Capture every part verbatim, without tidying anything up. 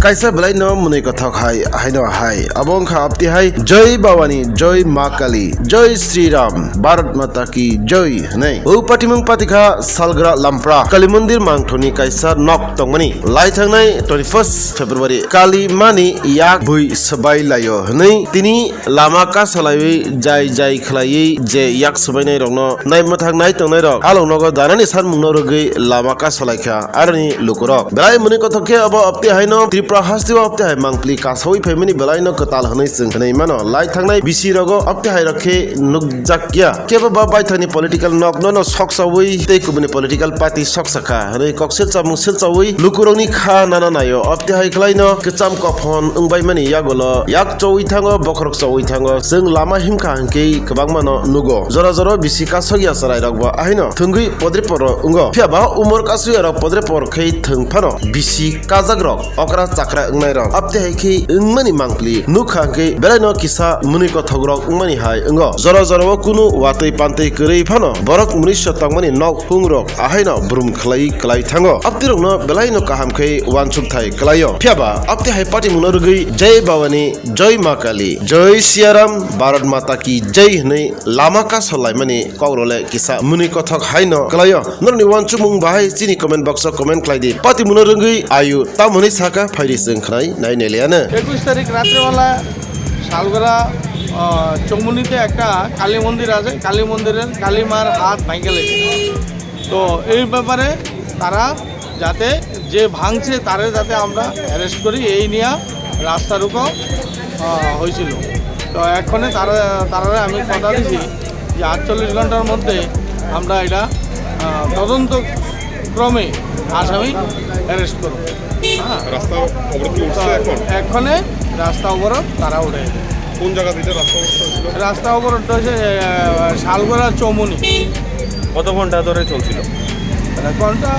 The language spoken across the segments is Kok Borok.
kaisa belai no mwnwi kothok hai, haino hai. Abo wngkha apti hai, "Joi Bhavani, Joi Ma Kali, Joi Shri Ram, Bharat Mata Ki Joi" hwnwi. O patimung patikha Salgra Lampra Kali Mandir mangthoni kaisa nok tongmani. Lai thangnai twenty-first February Kali mani yak bui swbai laio hwnwi tini lama kasalaiwi jai jai khlaiwi je yak swbainai rokno nai mwthang nai tongnai rok along nogo danani sanmungno rwgwi lama kasalaikha aroni lukurok. Belai mwnwi kothok khe abo apti haino Tripura hasteo apti hai mangpli kasawi phaimani belaino kwtal hwnwi chwng hwnwi mano. Lai thangnai bisi rogo apti hai rok khe nukjakya. Kebo ba baithangni political nok nono soksawi tei kubuni political party soksa kha hwnwi koksil chamung silchawi lukurokni kha nana naio. Apti hai khlaino kwcham kophon wngbaimani yagulo yak chowi thango, bokhorok chowi thango. Chwng lama himkha hwnkhe kwbangmano nugo. Jora jora bisi kasokya chwrairokbo ahaino thwngwi podreporo wngo. Phiyaba umor kasuyarok podrepor khe thwng phano bisi kajakrok okra chakra wngnairok. Apti hai khe wngmani mangpli nukha hwnkhe belaino kisa mwnwi kothokrok wngmani hai wngo. Jora jorao kunu watwi pantwi kwrwi phano borok mwnwiso tongmani nok hungrok ahaino brum khlai klai thango. Aptirokno belaino kaham khe uansukthai klaio. Phiyaba apti hai patimungno rwgwi Jai Bhavani, Jai Ma Kali, Jai Siya Ram, Bharat Mata Ki Jai hwnwi lama kasolaimani kokrole kisa mwnwi kothok haino klaio. Norokni uansukmung bahai chini comment box o comment khlai di. Patimungno rwgwi ayu tamoni saka phaidi chwng khnai nai neliano. একুশ তারিখ রাত্রেবেলা শালগড়া, আহ, চৌমুনিতে একটা কালী মন্দির আছে, কালী মন্দিরের কালী মার হাত ভেঙে গেছে। তো এই ব্যাপারে তারা যাতে, যে ভাঙছে তারে যাতে আমরা অ্যারেস্ট করি, এই নিয়ে রাস্তা রোকো, আহ, হয়েছিল। তো এক্ষণে তারা, তারারে আমি কথা দিছি যে আটচল্লিশ ঘন্টার মধ্যে আমরা এটা, আহ, তদন্ত ক্রমে আসামি অ্যারেস্ট করব। হ্যাঁ। রাস্তা অবরোধ কি উঠছে তো এখন? এক্ষণে রাস্তা অবরোধ তারা উঠে। কোন জায়গা থেকে রাস্তা অবরোধ হয়েছিল? রাস্তা অবরোধ হয়েছে, আহ, শালগড়া চৌমুনি। কত ঘন্টা ধরে চলছিল? প্রায় ঘন্টা,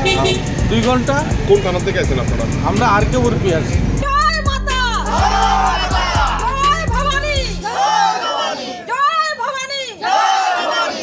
দুই ঘন্টা। কোন থানা থেকে আছেন আপনারা? আমরা আর কে পুর পিএস।